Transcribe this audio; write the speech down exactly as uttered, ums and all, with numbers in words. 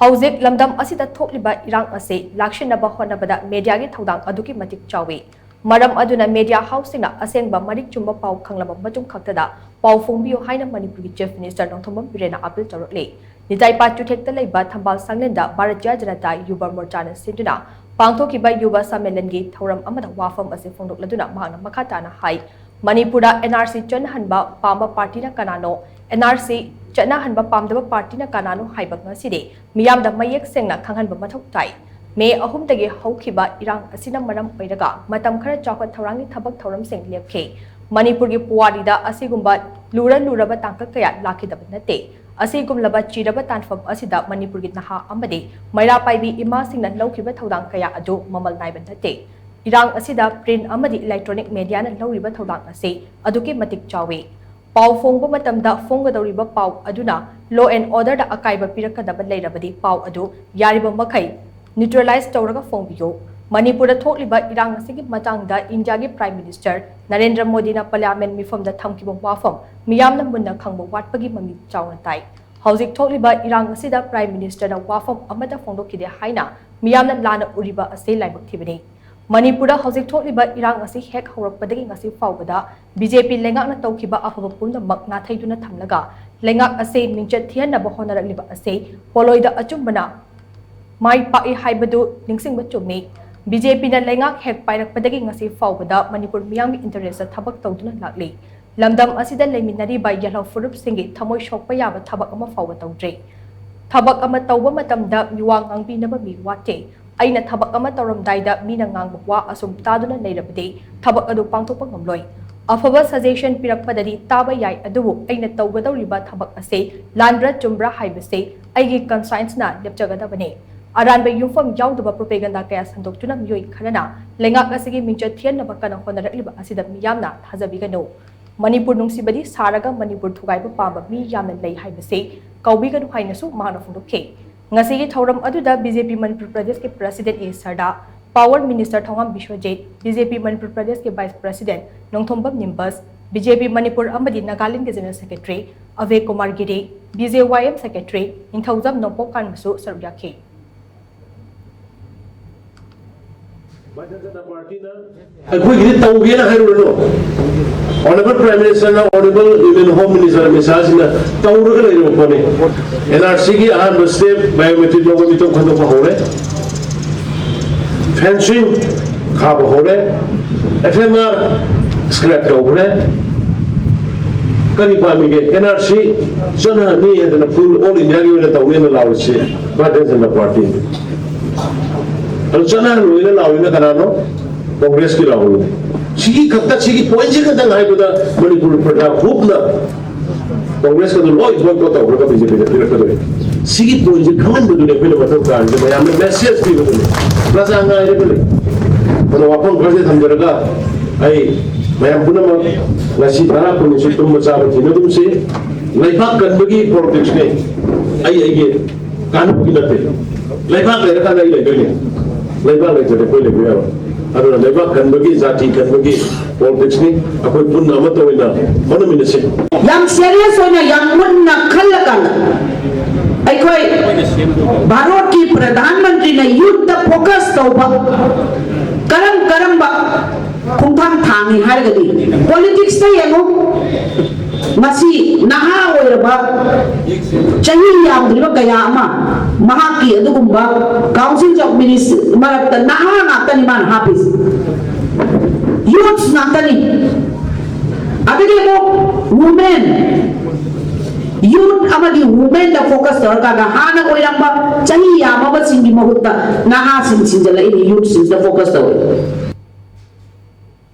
ꯍꯧꯖꯤꯛ ꯂꯝꯗꯝ ꯑꯁꯤꯗ ꯊꯣꯛꯂꯤꯕ ꯏꯔꯥꯡ ꯑꯁꯤ ꯂꯥꯛꯁꯤꯟꯅꯕ ꯍꯣꯠꯅꯕꯗ ꯃꯦꯗꯤꯌꯥꯒꯤ ꯊꯧꯗꯥꯡ ꯑꯗꯨꯛꯀꯤ ꯃꯇꯤꯛ ꯆꯥꯎꯏ꯫ ꯃꯔꯝ ꯑꯗꯨꯅ ꯃꯦꯗꯤꯌꯥ ꯍꯥꯎꯁꯁꯤꯡꯅ ꯑꯁꯦꯡꯕ ꯃꯔꯤꯛ ꯆꯨꯝꯕ ꯄꯥꯎ ꯈꯪꯂꯕ ꯃꯇꯨꯡ ꯈꯛꯇꯗ ꯄꯥꯎ ꯐꯣꯡꯕꯤꯌꯨ ꯍꯥꯏꯅ ꯃꯅꯤꯄꯨꯔꯒꯤ chief minister Nongthombam ꯕꯤꯔꯦꯟꯅ appeal ꯇꯧꯔꯛꯂꯤ꯫ Nitai ꯄꯥꯠ ꯆꯨꯊꯦꯛꯇ ꯂꯩꯕ ꯊꯝꯕꯥꯜ ꯁꯪꯂꯦꯟꯗ ꯚꯥꯔꯇꯤꯌ ꯖꯅꯇꯥ ꯌꯨꯕ ꯃꯣꯔꯆꯥꯅ ꯁꯤꯟꯗꯨꯅ ꯄꯥꯡꯊꯣꯛꯈꯤꯕ ꯌꯨꯕ ꯁꯝꯃꯦꯂꯟꯒꯤ ꯊꯧꯔꯝ ꯑꯃꯗ ꯋꯥꯐꯝ ꯑꯁꯤ ꯐꯣꯡꯗꯣꯛꯂꯗꯨꯅ ꯃꯍꯥꯛꯅ ꯃꯈꯥ ꯇꯥꯅ ꯍꯥꯏ, ꯃꯅꯤꯄꯨꯔꯗ ꯑꯦꯟ ꯑꯥꯔ ꯁꯤ ꯆꯠꯅꯍꯟꯕ ꯄꯥꯝꯕ ꯄꯥꯔꯇꯤꯅ ꯀꯅꯥꯅꯣ, ꯑꯦꯟ ꯑꯥꯔ ꯁꯤ ꯆꯠꯅꯍꯟꯕ ꯄꯥꯝꯗꯕ ꯄꯥꯔꯇꯤꯅ ꯀꯅꯥꯅꯣ ꯍꯥꯏꯕ ꯉꯁꯤꯗꯤ ꯃꯤꯌꯥꯝꯗ ꯃꯌꯦꯛ ꯁꯦꯡꯅ ꯈꯪꯍꯟꯕ ꯃꯊꯧ ꯇꯥꯏ꯫ ꯃꯦ ꯑꯍꯨꯝꯗꯒꯤ ꯍꯧꯈꯤꯕ ꯏꯔꯥꯡ ꯑꯁꯤꯅ ꯃꯔꯝ ꯑꯣꯏꯔꯒ ꯃꯇꯝ ꯈꯔ ꯆꯥꯎꯈꯠ ꯊꯧꯔꯥꯡꯒꯤ ꯊꯕꯛ ꯊꯧꯔꯝꯁꯤꯡ ꯂꯦꯞꯈꯤ꯫ ꯃꯅꯤꯄꯨꯔꯒꯤ ꯄꯨꯋꯥꯔꯤꯗ ꯑꯁꯤꯒꯨꯝꯕ ꯂꯨꯔ ꯂꯨꯔꯕ ꯇꯥꯡꯀꯛ ꯀꯌꯥ ꯂꯥꯛꯈꯤꯗꯕ ꯅꯠꯇꯦ꯫ ꯑꯁꯤꯒꯨꯝꯂꯕ ꯆꯤꯔꯕ ꯇꯥꯟꯐꯝ ꯑꯁꯤꯗ ꯃꯅꯤꯄꯨꯔꯒꯤ ꯅꯍꯥ ꯑꯃꯗꯤ ꯃꯩꯔꯥ ꯄꯥꯏꯕꯤ ꯏꯃꯥꯁꯤꯡꯅ ꯂꯧꯈꯤꯕ ꯊꯧꯗꯥꯡ ꯀꯌꯥ ꯑꯗꯨ ꯃꯃꯜ ꯅꯥꯏꯕ ꯅꯠꯇꯦ꯫ ꯏꯔꯥꯡ ꯑꯁꯤꯗ ꯄ꯭ꯔꯤꯟ ꯑꯃꯗꯤ ꯏꯂꯦꯛꯇ꯭ꯔꯣꯅꯤꯛ ꯃꯦꯗꯤꯌꯥꯅ ꯂꯧꯔꯤꯕ ꯊꯧꯗꯥꯡ ꯑꯁꯤ ꯑꯗꯨꯛꯀꯤ ꯃꯇꯤꯛ ꯆꯥꯎꯏ꯫ ꯄꯥꯎ ꯐꯣꯡꯕ ꯃꯇꯝꯗ ꯐꯣꯡꯒꯗꯧꯔꯤꯕ ꯄꯥꯎ ꯑꯗꯨꯅ law and order ꯗ ꯑꯀꯥꯏꯕ ꯄꯤꯔꯛꯀꯗꯕ ꯂꯩꯔꯕꯗꯤ ꯄꯥꯎ ꯑꯗꯨ ꯌꯥꯔꯤꯕ ꯃꯈꯩ neutralize ꯇꯧꯔꯒ ꯐꯣꯡꯕꯤꯌꯨ꯫ ꯃꯅꯤꯄꯨꯔꯗ ꯊꯣꯛꯂꯤꯕ ꯏꯔꯥꯡ ꯑꯁꯤꯒꯤ ꯃꯇꯥꯡꯗ ꯏꯟꯗꯤꯌꯥꯒꯤ ꯄ꯭ꯔꯥꯏꯝ ꯃꯤꯅꯤꯁꯇꯔ ꯅꯔꯦꯟꯗ꯭ꯔ ꯃꯣꯗꯤꯅ ꯄꯥꯔꯂꯤꯌꯥꯃꯦꯟ ꯃꯤꯐꯝꯗ ꯊꯝꯈꯤꯕ ꯋꯥꯐꯝ ꯃꯤꯌꯥꯝꯅ ꯃꯨꯟꯅ ꯈꯪꯕ ꯋꯥꯠꯄꯒꯤ ꯃꯃꯤ ꯆꯥꯎꯅ ꯇꯥꯏ꯫ ꯍꯧꯖꯤꯛ ꯊꯣꯛꯂꯤꯕ ꯏꯔꯥꯡ ꯑꯁꯤꯗ ꯄ꯭ꯔꯥꯏꯝ ꯃꯤꯅꯤꯁꯇꯔꯅ ꯋꯥꯐꯝ ꯑꯃꯠꯇ ꯐꯣꯡꯗꯣꯛꯈꯤꯗꯦ ꯍꯥꯏꯅ ꯃꯤꯌꯥꯝꯅ ꯂꯥꯟꯅ ꯎꯔꯤꯕ ꯑꯁꯤ ꯂꯥꯏꯕꯛ ꯊꯤꯕꯅꯤ꯫ ꯃꯅꯤꯄꯨꯔꯗ ꯍꯧꯖꯤꯛ ꯊꯣꯛꯂꯤꯕ ꯏꯔꯥꯡ ꯑꯁꯤ ꯍꯦꯛ ꯍꯧꯔꯛꯄꯗꯒꯤ ꯉꯁꯤ ꯐꯥꯎꯕꯗ ꯕꯤ ꯖꯦ ꯄꯤ ꯂꯩꯉꯥꯛꯅ ꯇꯧꯈꯤꯕ ꯑꯐꯕ ꯄꯨꯝꯅꯃꯛ ꯅꯥꯊꯩꯗꯨꯅ ꯊꯝꯂꯒ ꯂꯩꯉꯥꯛ ꯑꯁꯤ ꯃꯤꯡꯆꯠ ꯊꯤꯍꯟꯅꯕ ꯍꯣꯠꯅꯔꯛꯂꯤꯕ ꯑꯁꯤ ꯄꯣꯂꯣꯏꯗ ꯑꯆꯨꯝꯕꯅ ꯃꯥꯏ ꯄꯥꯛꯏ ꯍꯥꯏꯕꯗꯨ ꯅꯤꯡꯁꯤꯡꯕ ꯆꯨꯝꯃꯤ꯫ ꯕꯤ ꯖꯦ ꯄꯤꯅ ꯂꯩꯉꯥꯛ ꯍꯦꯛ ꯄꯥꯏꯔꯛꯄꯗꯒꯤ ꯉꯁꯤ ꯐꯥꯎꯕꯗ ꯃꯅꯤꯄꯨꯔ ꯃꯤꯌꯥꯝꯒꯤ interest ꯇ ꯊꯕꯛ ꯇꯧꯗꯨꯅ ꯂꯥꯛꯂꯤ꯫ ꯂꯝꯗꯝ ꯑꯁꯤꯗ ꯂꯩꯃꯤꯟꯅꯔꯤꯕ ꯌꯦꯜꯍꯧ ꯐꯨꯔꯨꯞꯁꯤꯡꯒꯤ ꯊꯃꯣꯏ ꯁꯣꯛꯄ ꯌꯥꯕ ꯊꯕꯛ ꯑꯃ ꯐꯥꯎꯕ ꯇꯧꯗ꯭ꯔꯤ꯫ ꯊꯕꯛ ꯑꯃ ꯇꯧꯕ ꯃꯇꯝꯗ ꯃꯤꯋꯥ ꯉꯥꯡꯕꯤꯅꯕ ꯃꯤ ꯋꯥꯠꯇꯦ꯫ ꯑꯩꯅ ꯊꯕꯛ ꯑꯃ ꯇꯧꯔꯝꯗꯥꯏꯗ ꯃꯤꯅ ꯉꯥꯡꯕ ꯋꯥ ꯑꯁꯨꯝ ꯇꯥꯗꯨꯅ ꯂꯩꯔꯕꯗꯤ ꯊꯕꯛ ꯑꯗꯨ ꯄꯥꯡꯊꯣꯛꯄ ꯉꯝꯂꯣꯏ꯫ ꯑꯐꯕ suggestion ꯄꯤꯔꯛꯄꯗꯗꯤ ꯇꯥꯕ ꯌꯥꯏ, ꯑꯗꯨꯕꯨ ꯑꯩꯅ ꯇꯧꯒꯗꯧꯔꯤꯕ ꯊꯕꯛ ꯑꯁꯤ ꯂꯥꯟꯕ꯭ꯔꯥ ꯆꯨꯝꯕ꯭ꯔꯥ ꯍꯥꯏꯕꯁꯤ ꯑꯩꯒꯤ conscience ꯅ ꯂꯦꯞꯆꯒꯗꯕꯅꯤ꯫ ꯑꯔꯥꯟꯕ ꯌꯨꯝꯐꯝ ꯌꯥꯎꯗꯕ propaganda ꯀꯌꯥ ꯁꯟꯗꯣꯛꯇꯨꯅ ꯃꯤꯑꯣꯏ ꯈꯔꯅ ꯂꯩꯉꯥꯛ ꯑꯁꯤꯒꯤ ꯃꯤꯡꯆꯠ ꯊꯤꯍꯟꯅꯕ ꯀꯟꯅ ꯍꯣꯠꯅꯔꯛꯂꯤꯕ ꯑꯁꯤꯗ ꯃꯤꯌꯥꯝꯅ ꯊꯥꯖꯕꯤꯒꯅꯨ꯫ ꯃꯅꯤꯄꯨꯔ ꯅꯨꯡꯁꯤꯕꯗꯤ ꯁꯥꯔꯒ ꯃꯅꯤꯄꯨꯔ ꯊꯨꯒꯥꯏꯕ ꯄꯥꯝꯕ ꯃꯤ ꯌꯥꯝꯅ ꯂꯩ ꯍꯥꯏꯕꯁꯤ ꯀꯥꯎꯕꯤꯒꯅꯨ ꯍꯥꯏꯅꯁꯨ ꯃꯍꯥꯛꯅ ꯐꯣꯡꯗꯣꯛꯈꯤ꯫ ꯉꯁꯤꯒꯤ ꯊꯧꯔꯝ ꯑꯗꯨꯗ ꯕꯤ ꯖꯦ ꯄꯤ ꯃꯅꯤꯄꯨꯔ ꯄ꯭ꯔꯗꯦꯁꯀꯤ president A Sarda, power minister Thongam Biswajit, B J P Manipur ꯄ꯭ꯔꯗꯦꯁꯀꯤ vice president Nongthombam Nimbas, B J P Manipur ꯑꯃꯗꯤ ꯅꯥꯒꯥꯂꯦꯟꯗꯒꯤ general secretary Abhay Kumar Giri, B J Y M secretary, Ningthoujam Nongpok ꯀꯥꯟꯕꯁꯨ ꯁꯔꯨꯛ ꯌꯥꯈꯤ꯫ ꯑꯩꯈꯣꯏꯒꯤꯗꯤ ꯇꯧꯒꯦꯅ ꯍꯥꯏꯔꯨꯔꯅꯨ꯫ ꯑꯣꯅꯔꯦꯕꯜ ꯄ꯭ꯔꯥꯏꯝ ꯃꯤꯅꯤꯁꯇꯔꯅ honourable union home minister Amit ꯁꯥꯍꯁꯤꯅ ꯇꯧꯔꯒ ꯂꯩꯔꯕ ꯄꯣꯠꯅꯤ꯫ ꯑꯦꯟ ꯑꯥꯔ ꯁꯤꯒꯤ ꯑꯍꯥꯟꯕ ꯁ꯭ꯇꯦꯞ ꯕꯥꯏꯑꯣꯃꯦꯇ꯭ꯔꯤꯛ ꯂꯧꯕ ꯃꯤꯇꯣꯞ ꯈꯟꯗꯣꯛꯄ ꯍꯧꯔꯦ꯫ ꯐꯦꯟꯁꯤꯡ ꯈꯥꯕ ꯍꯧꯔꯦ꯫ ꯑꯦꯐ ꯑꯦꯝ ꯑꯥꯔ ꯁ꯭ꯀ꯭ꯔꯦꯞ ꯇꯧꯈ꯭ꯔꯦ꯫ ꯀꯔꯤ ꯄꯥꯝꯃꯤꯒꯦ? ꯑꯦꯟ ꯑꯥꯔ ꯁꯤ ꯆꯠꯅꯍꯟꯅꯤ ꯍꯥꯏꯗꯅ ꯐꯨꯜ ꯑꯣꯜ ꯏꯟꯗꯤꯌꯥꯒꯤ ꯑꯣꯏꯅ ꯇꯧꯅꯦꯅ ꯂꯥꯎꯔꯤꯁꯤ ꯚꯥꯔꯇꯤꯌ ꯖꯅꯇꯥ ꯄꯥꯔꯇꯤꯅꯤ꯫ ꯑꯗꯨ ꯆꯠꯅꯍꯜꯂꯣꯏꯅ ꯂꯥꯎꯔꯤꯅ ꯀꯅꯥꯅꯣ? ꯀꯣꯡꯒ꯭ꯔꯦꯁꯀꯤ ꯂꯥꯎꯔꯤꯅꯤ꯫ ꯁꯤꯒꯤ ꯈꯛꯇ, ꯁꯤꯒꯤ ꯄꯣꯏꯟꯁꯤ ꯈꯛꯇꯪ ꯍꯥꯏꯕꯗ ꯃꯅꯤꯄꯨꯔ ꯄ꯭ꯔꯖꯥ ꯍꯨꯞꯅ ꯀꯣꯡꯒ꯭ꯔꯦꯁꯀꯗꯨ ꯂꯣꯏ ꯕꯣꯏꯀꯣꯠ ꯇꯧꯔꯒ ꯕꯤ ꯖꯦ ꯄꯤꯗ ꯄꯤꯔꯛꯀꯗꯣꯏꯅꯤ꯫ ꯁꯤꯒꯤ ꯄꯣꯏꯟꯁꯤ ꯈꯪꯍꯟꯕꯗꯨꯅꯤ ꯑꯩꯈꯣꯏꯅ ꯃꯊꯧ ꯇꯥꯔꯤꯁꯦ, ꯃꯌꯥꯝꯗ ꯃꯦꯁꯦꯖ ꯄꯤꯕꯗꯨꯅꯤ꯫ ꯄ꯭ꯔꯖꯥ ꯉꯥꯏꯔꯒ ꯂꯩ꯫ ꯑꯗꯣ ꯋꯥꯐꯝ ꯈꯔꯁꯦ ꯊꯝꯖꯔꯒ ꯑꯩ ꯃꯌꯥꯝ ꯄꯨꯝꯅꯃꯛ ꯉꯁꯤ ꯇꯔꯥ ꯀꯨꯟꯅꯤꯁꯤ ꯇꯨꯝꯕ ꯆꯥꯕ ꯊꯤꯅꯒꯨꯝꯁꯤ꯫ ꯂꯩꯕꯥꯛ ꯀꯟꯕꯒꯤ ꯄꯣꯂꯤꯇꯤꯛꯁꯅꯤ꯫ ꯑꯩ ꯑꯩꯒꯤ ꯀꯥꯟꯅꯕꯒꯤ ꯅꯠꯇꯦ꯫ ꯂꯩꯕꯥꯛ ꯂꯩꯔꯀꯥꯟꯗ ꯑꯩ ꯂꯩꯗꯣꯏꯅꯦ꯫ ꯂꯩꯕꯥꯛ ꯂꯩꯇ꯭ꯔꯗꯤ ꯑꯩꯈꯣꯏ ꯂꯩꯕ ꯌꯥꯔꯣꯏ꯫ ꯑꯗꯨꯅ ꯂꯩꯕꯥꯛ ꯀꯟꯕꯒꯤ, ꯖꯥꯇꯤ ꯀꯟꯕꯒꯤ ꯄꯣꯂꯤꯇꯤꯛꯁꯅꯤ꯫ ꯑꯩꯈꯣꯏ ꯄꯨꯟꯅ ꯑꯃꯠꯇ ꯑꯣꯏꯅ ꯍꯣꯠꯅꯃꯤꯟꯅꯁꯤ꯫ ꯌꯥꯝ ꯁꯦꯔꯤꯌꯁ ꯑꯣꯏꯅ ꯌꯥꯝ ꯃꯨꯟꯅ ꯈꯜꯂꯀꯥꯟꯗ ꯑꯩꯈꯣꯏ ꯚꯥꯔꯠꯀꯤ ꯄ꯭ꯔꯙꯥꯟ ꯃꯟꯇ꯭ꯔꯤꯅ ꯌꯨꯠꯇ ꯐꯣꯀꯁ ꯇꯧꯕ ꯀꯔꯝ ꯀꯔꯝꯕ ꯈꯣꯡꯊꯥꯡ ꯊꯥꯡꯉꯤ ꯍꯥꯏꯔꯒꯗꯤ, ꯄꯣꯂꯤꯇꯤꯛꯁꯇ ꯌꯦꯡꯉꯨ, ꯉꯁꯤ ꯅꯍꯥ ꯑꯣꯏꯔꯕ, ꯆꯍꯤ ꯌꯥꯝꯗ꯭ꯔꯤꯕ ꯀꯌꯥ ꯑꯃ ꯃꯍꯥꯛꯀꯤ ꯑꯗꯨꯒꯨꯝꯕ ꯀꯥꯎꯟꯁꯤꯜ ꯑꯣꯐ ꯃꯤꯅꯤꯁꯇꯔ ꯃꯔꯛꯇ ꯅꯍꯥ ꯉꯥꯛꯇꯅꯤ ꯃꯥꯅ ꯍꯥꯞꯄꯤꯁꯦ꯫ ꯌꯨꯠꯁ ꯉꯥꯛꯇꯅꯤ꯫ ꯑꯗꯒꯤ ꯑꯃꯨꯛ ꯋꯨꯃꯦꯟ, ꯌꯨꯠ ꯑꯃꯗꯤ ꯋꯨꯃꯦꯟꯗ ꯐꯣꯀꯁ ꯇꯧꯔꯀꯥꯟꯗ ꯍꯥꯟꯅ ꯑꯣꯏꯔꯝꯕ ꯆꯍꯤ ꯌꯥꯝꯃꯕꯁꯤꯡꯒꯤ ꯃꯍꯨꯠꯇ ꯅꯍꯥꯁꯤꯡ ꯁꯤꯟꯖꯜꯂꯛꯏꯅꯤ, ꯌꯨꯠꯁꯤꯡꯁꯤꯗ ꯐꯣꯀꯁ ꯇꯧꯔꯦ꯫